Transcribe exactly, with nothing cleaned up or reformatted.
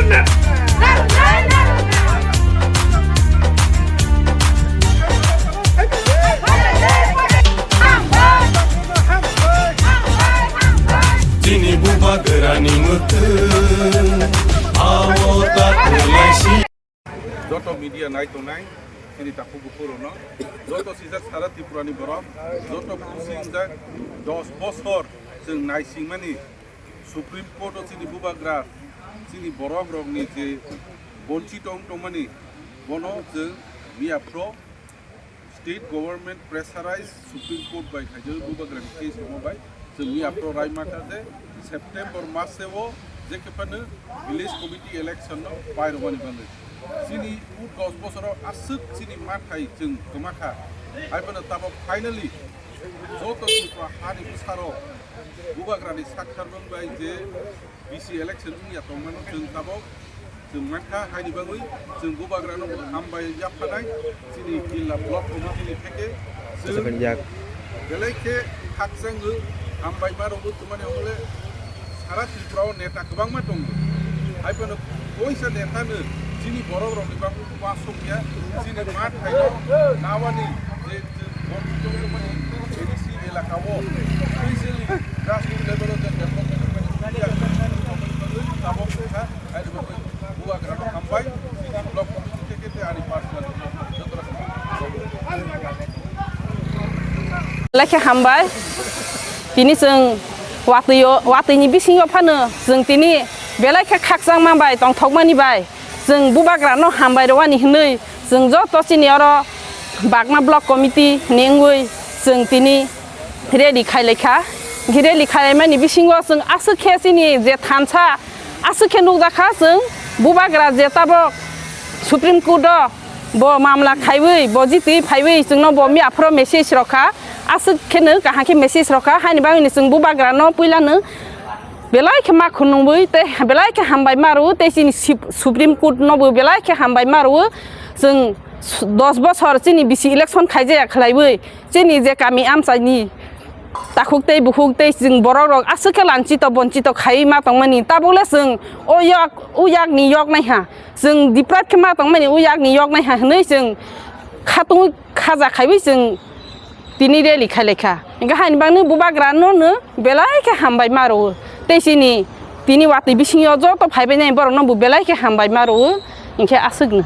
Chini bubagrani mwkhwng, abo ta kwlaisi. Joto media nai tongnai, chini takhuk bukhuk rokno, joto sijak sara Tripura ni borok, joto khusing jak dos bosor chwng naisingmani Supreme Court o chini bubagra, chini borok rokni je bonchito wng tongmani, bono chwng miya phro State Government Pressurized Supreme Court bai khaijak bubagrani case rokma bai chwng miya phro rai mata je September maseo je khe phano village committee election no pai rwmani bagwi. Chini u dos bosoro aswk chini mathai chwng kwma kha. Hai phano tabok finally joto Tripura hani bwsarok bubagrani sak sarbang bai je B C election wngya tongmano chwng tabok chwng mankha, haini bagwi chwng bubagrano hambai yaphanai chini jilla block committee ni theke chwng Chajakani yak. Belai khe khakchangwi hambai ma rwgwi twmani hwnle sara Tripura o neta kwbangma tongo. Hai phano koisa neta no chini borok rokni bagwi uansukya chini ma thaino nawani je chwng borok tongmani A D C elaka o specially grassroots level o je development tabok kha. Belai khe hambai. Tini chwng watwi-o, watwini bisingo phano chwng tini belai khe khakchangma bai tongthokmani bai chwng bubagrano hambai rwani hwnwi chwng joto chini oro Bagma Block Committee ni wngwi chwng tini rally khailaikha. Rally khailaimani bisingo chwng aswk khe chini je thansa aswk khe nukjakha chwng bubagra je tabok Supreme Court o bo mamla khaiwi bo jitwi phaiwi chwngno bo miya phoro message rokha, aswk kheno kaham khe message rokha, haini bagwino chwng bubagrano puilano belai khe ma khunungwi tei belai khe hambai ma rwo tei chini sip-, Supreme Court no bo belai khe hambai ma rwo. Chwng dos bosor chini B C election khaijaya khlaiwi chini je kami amchaini takhuk tei bukhuk tei chwng borok rok aswk khe lanchito bonchito khaiwi ma tongmani, tabukle chwng o yak, o yakni yok naiha, chwng deprive khe ma tongmani o yakni yok naiha hwnwi chwng khatungwi khaja khaiwi chwng tini rally khailaikha. Hwnkhe haini bagwi bubagrano no belai khe hambai ma rwo tei chini tini watwi bisingo joto phaibainai borokno bo belai khe hambai ma rwo, hwnkhe aswkno.